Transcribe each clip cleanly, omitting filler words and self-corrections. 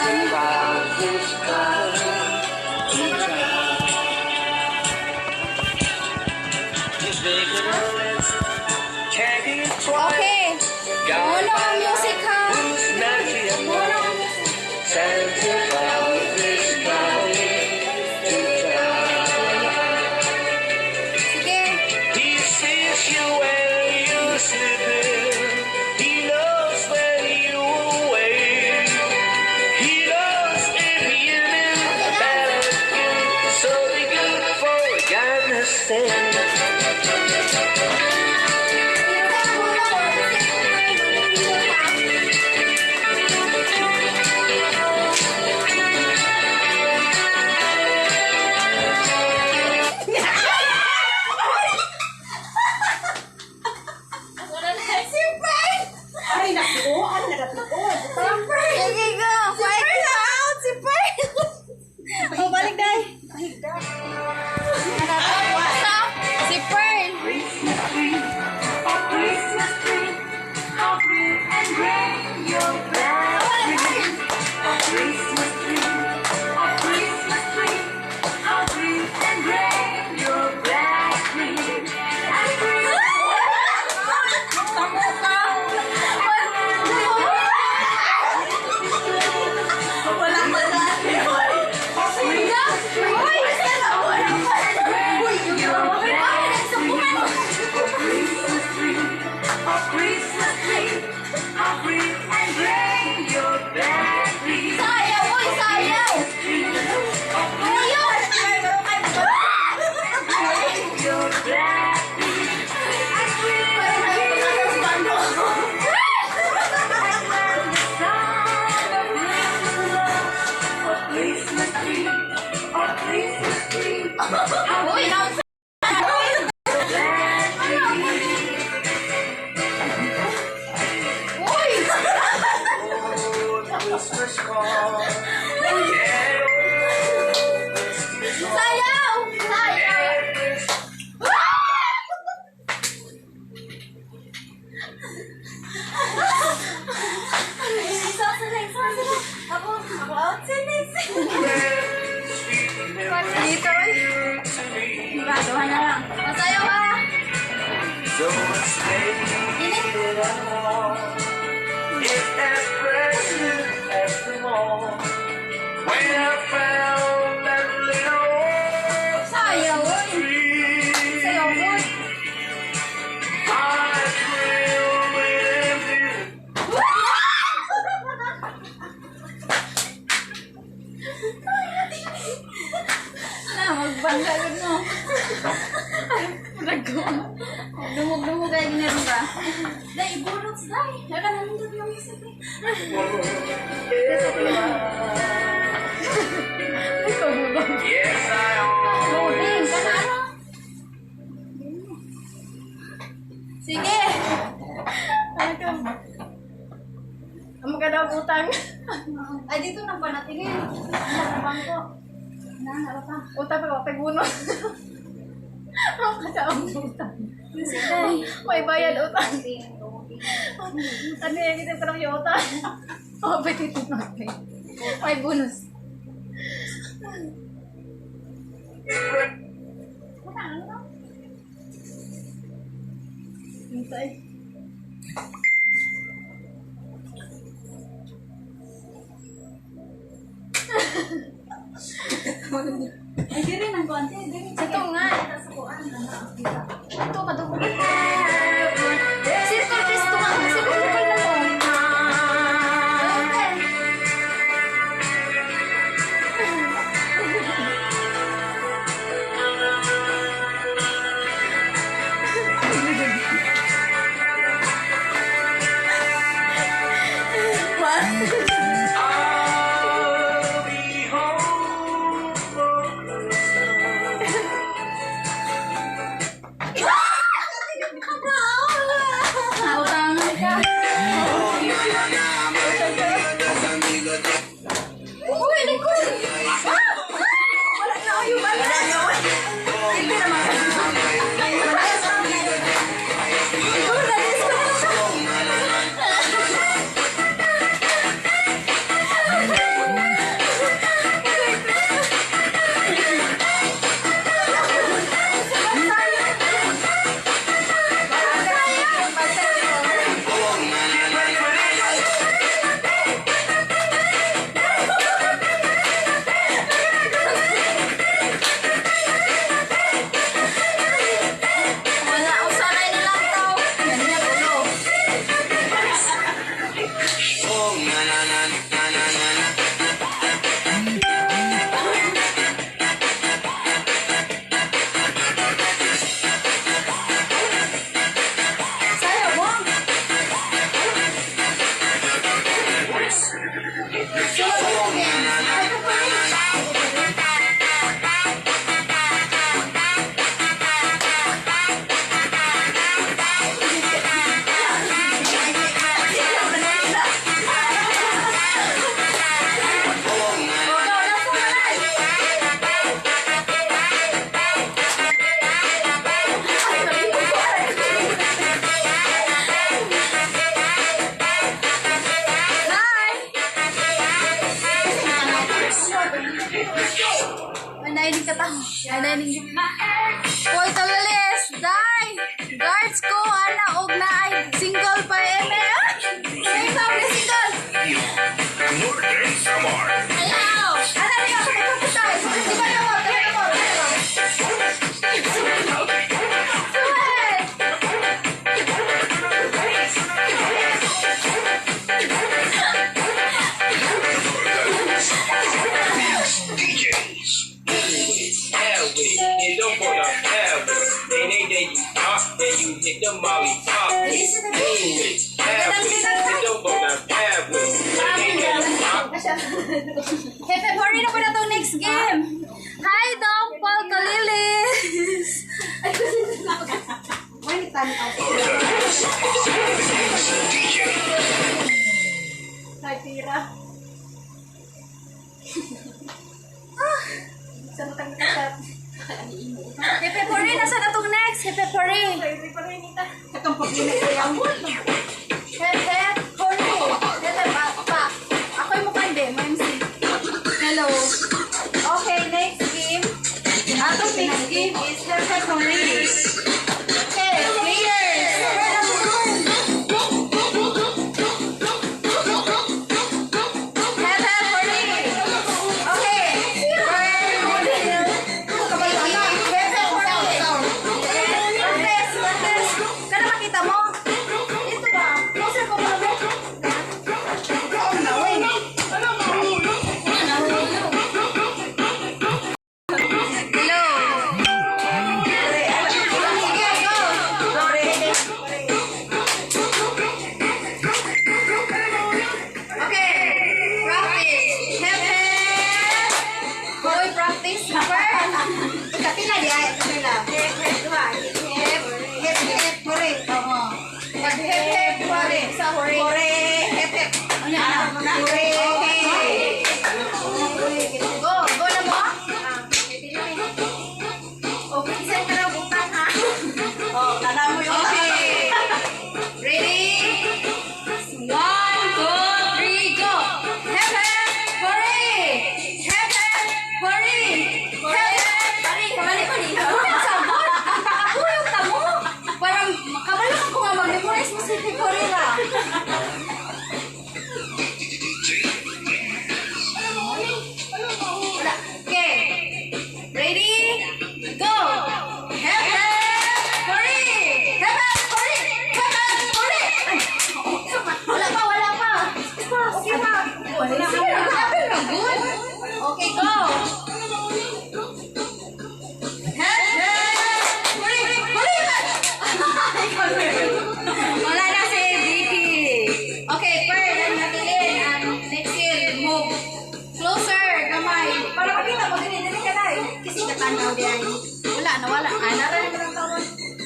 Santa Claus is coming to town. He's making a list, checking it twice. Okay. Got Uno ang music ha. who's naughty and Uno ang nice. Music. Santa Claus is coming to town. Sige. He sees you when you're sleeping. He knows when you're awake. He knows if you've been bad or good. So be good, for goodness sake. Si Pearl! Ay, naku! Ay, nakatuod! Sige, go! Si Pearl out! Si Pearl! Oh, balik, day! Nakakatawa. Si Pearl! Christmas tree, oh Christmas tree, how blue and gray your branches. Oh Christmas tree, oh Christmas tree, how blue and gray your branches. Tamo ka! Wala pa na. Uy! Uy! Christmas tree, oh Christmas tree, how blue and gray your branches. Sayaw! Uy, sayaw! Ayaw! Your branches. Oh Christmas tree, oh Christmas tree, Uy! Uy! Christmas card. Sayaw! Sayaw! Isa sila, isa sila. Ako, ako out. Sila, sila. Dito, uy. Gagawa na lang. Masayaw ka. So it's Ini. It's as precious as the morn when I found that little Sayaw, uy. tree. Sayaw, uy. I thrill with you. Na, magbangga yun, no? Murag ko. Dumog-dumog ay ginaroon ka. Day, ibulot, day. Naka nandun yung isip eh. Ay, pabubog. Yes, I own. Loading, kana ano? Sige. Ano ka? Ang maganda ang utang. Ay, dito na pa natingin. Sa bangko. Na, na pa. Utang pa, paguno. Ang kasama utang. Sige. May bayad utang. Ano yung kita ko yung utang? Oh, pwede ito natin. May bonus. Hintay. Ay, diri ng konti. Diri. Ito nga. Ito, kadugo. Circle, Kristo nga. Circle, circle na to. Okay. I'll be home for Christmas. Nautangan ka. Uy, likod! Ah! Wala na yung wala na. Hindi naman. Ikaw na, And then, Paul Talalis, die! Guards ko, ana, og na ay single pa eme. Ay, sabi single! Northern Samar. Hello! Ana, di ako magkapunta. Di ba naman? Di ba naman? Suwet! DJs. Hell with it. They don't wanna hell with it. They you pop, then you hit the molly pop. Do it. Hell with it. They don't wanna hell with it. They you pop. Hepe, hurry na po na itong next game. Hi, Dong Paul Kalilis! Northern Samar. DJ. Ay, tira. Sa matang kasat. Hepe, hurry na sa natong next. Hepe, hurry. Katong pag-init ko yung Hepe, hurry. Hepe, pa, pa. Ako'y mukande, mo MC. Hello. Okay, next game. Atong next game is Hepe, hurry. Okay, players. Hepe, hurry. Okay. Hepe, hurry. Martes, Martes. Kana makita mo? Ito ba? Closer ko ba? Hello. Sige, go. Okay. Practice. Hepe. Hoy, practice. Super. Kapila di ay, kapila. Hep, hep, duha. Hep, hep, hep, hore. Oo. Pag hep, hep, hore. Sa hore. Hore, hep, hep. Ano na? Hore. Okay. Go. Go na mo? Okay, saan ka na butang ha? Oh, kada mo yung Okay. Ready? One, two, three, go! Hep, hep, hooray! Hep, hep, hooray! Hep, hep, hooray! Balik, balik. Sabon! Ako yung tamo! Parang makabalo ako nga mag-memorize mo si Hep, hooray ra. Wala. Okay. Ready? Go! Hep, hep, hooray! Hep, hep, hooray! Hep, hep, hooray! Ay, wala pa, wala pa. Okay pa. Sige, grabe na, good. Okay, go. Hep, hep, hooray! Hooray! Wala na si Vicky. Okay, Pearl, ang natilin. Ang next year, move. Closer, kamay. Para makita mo, dili, dili ka na eh. Kasi katanaw di ay. Wala, nawala. Ah, nara naman ang tawon.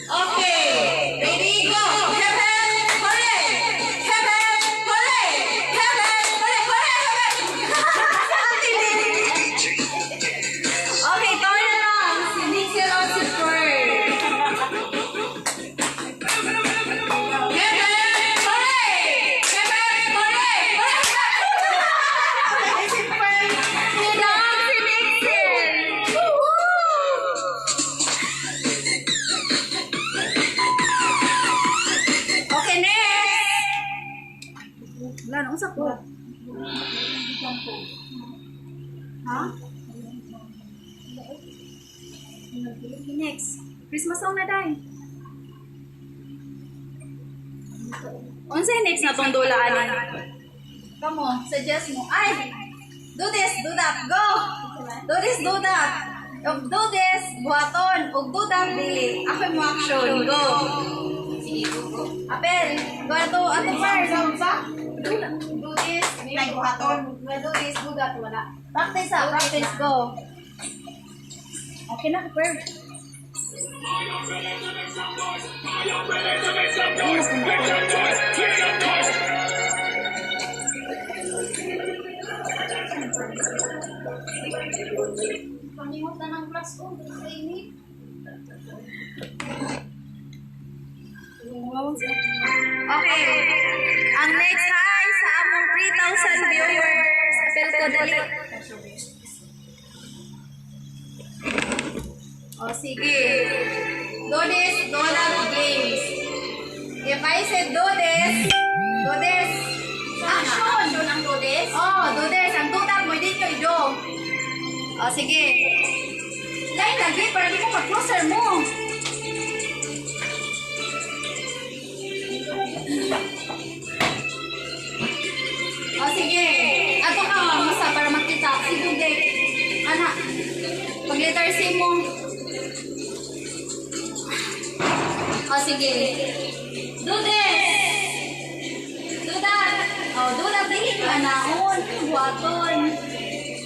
Okay. Ready, go! Hep, hep, hooray! Hep, hep, hooray! Hep, hep, hooray! Hooray, hep, hep! Okay, turn na lang. Si Nixel on si Pearl. Hep, hep, hooray! Hep, hep, hooray! Hooray! Si Pearl. Down si Nixel. Woohoo! Okay, next! Wala na, usap ko. Ha? Next. Christmas song na, day. Unsay next na tong dula ani? Come on, suggest mo. Ay! Do this, do that, go! Do this, do that. Ug do this, buhaton. Ug do that, dili. Ako mo action. Go! Apel, go ato, ato first. Do this, Nay, buhaton. Do this, do that, wala. Practice ah, practice, go. Okay na, prepare. Pangingot na ng class ko, sa init. Okay. Ang next, hi sa among 3,000 viewers. Apel ko dali. O, sige. Do this, do that games. If I said do this, do this. Action! Action ang do this. Oh, do this. Ang do that mo, hindi nyo i-do. O, sige. Line lagi, para di mo ma-closer mo. O, sige. Ato ka, masa, para makita. Sige, dek. Ana, pag letter C mo. O, sige. Do this. Do that. Oh, do that. Dili ko anaon. Buhaton.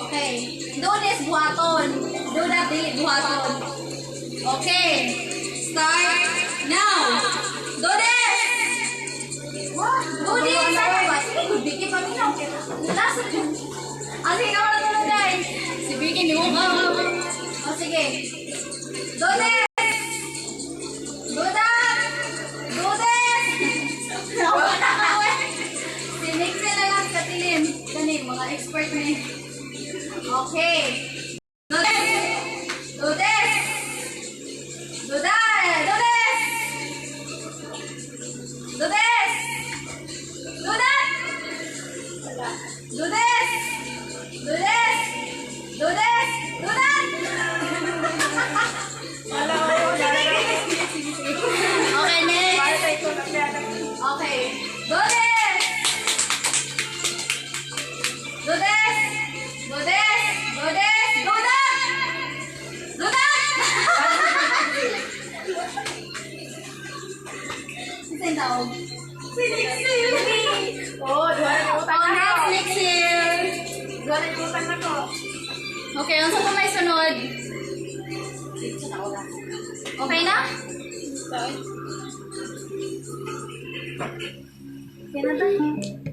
Okay. Do this, buhaton. Do that, dili, buhaton. Okay. Start now. Do this! Do this! Ano ba? Sige, good Vicky, paminaw. Last. Ah, sige, wala tulog, guys. Si Vicky, ni mo. Oh, sige. Do this! Do that! Do this! Wala na ka, we. Si Nixie na lang sa tilim. Kani, mga expert ni. Okay. Do this! Do this! Do that! Do this! Do this! Do that! Do this! Do this! Do this! Do that! Okay, next. Okay. Do this! Do this! Do this! Do this! Do that! Do that! Saan yung tawag? Si Nixie! Oh, duha na Oh, utang na next, ko. Nixie! Duha na utang na ko. Okay, unsa pa may sunod? Okay na? Okay na tayo.